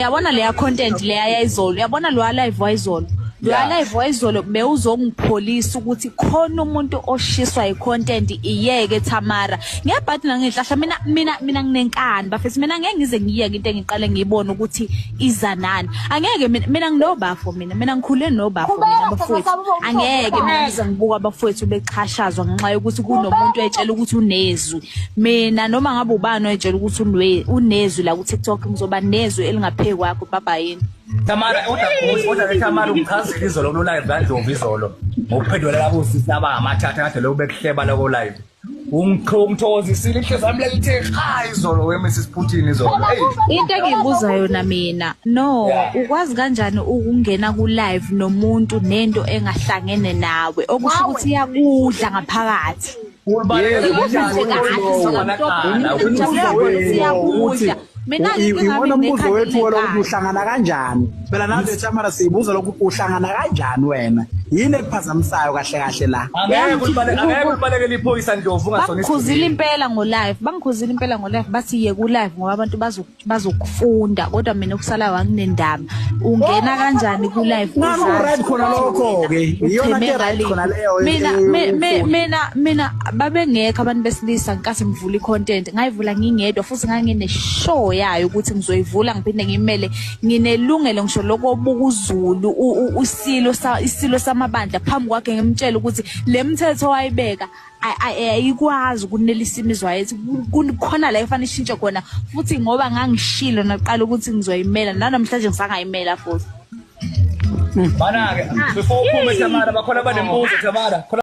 Yabona leya content leya yayizolo, yabona loya live wayizolo. Loya live wayizolo bewuzongipholisa ukuthi khona umuntu oshiswa i-content iyeke Thamara. Ngiyabhadi nangenhlahla mina mina mina nginenkani bafethu, mina ngeke ngize ngiyeke into engiqale ngiyibone ukuthi iza nani. Angeke mina mina nginobafo mina mina ngikhule nobafo mina bafowethu. Angeke mina ngize ngibuka abafowethu bexhashazwa ngenxa yokuthi kunomuntu etshela ukuthi unezwi. Mina noma ngabe ubani oyetshela ukuthi unezwi la ku-TikTok, ngizoba nezwi elingaphezu kwakho baba yini. Tamara, kodwa ke Tamara, ungichazile izolo kulo live kaNdlovu izolo ngokuphendula labo sisi abangamathatha kade lokhu bekuhleba loko live. Ungithokozisile, inhliziyo yami lelithe cha izolo we Mrs Putin izolo. Hey. Into engiyibuza yona mina, no, ukwazi kanjani ukungena ku live nomuntu nento engahlangene nawe, okusho ukuthi iyakudla ngaphakathi? Iwona umbuzo wethu wena ukuthi uhlangana kanjani phela nathi Tamara, siyibuza lokhu, uhlangana kanjani wena? Yini ekuphazamisayo kahle kahle la? Angeke ulibalekele iphoyisa, Ndlovu, ungasona. Bangikhuzile impela ngo-live, bangikhuzile impela ngo-live, bathi ye ku-live ngoba abantu bazokufunda, kodwa mina okusalayo anginendaba. Ungena kanjani ku-live? Nami right khona lokho-ke, iyona nto right khona leyo. Mina mina mina babengekho abantu besilisa ngenkathi ngivula i-content. Ngayivula ngingedwa futhi ngangine-show yayo ukuthi ngizoyivula ngiphinde ngimele. Nginelungelo ngisho lokobuka uZulu, usilo isilo samabandla phambi kwakhe, ngimtshele ukuthi le mthetho wayibeka ayikwazi ukunelisa imizwa yethu, khona la efanele ishintshe khona, futhi ngoba ngangishilo naqala ukuthi ngizoyimela, nanamhlanje ngisangayimela futhi. Bana-ke, before uphume Tamara, bakhona abanembuzo Tamara. Khona.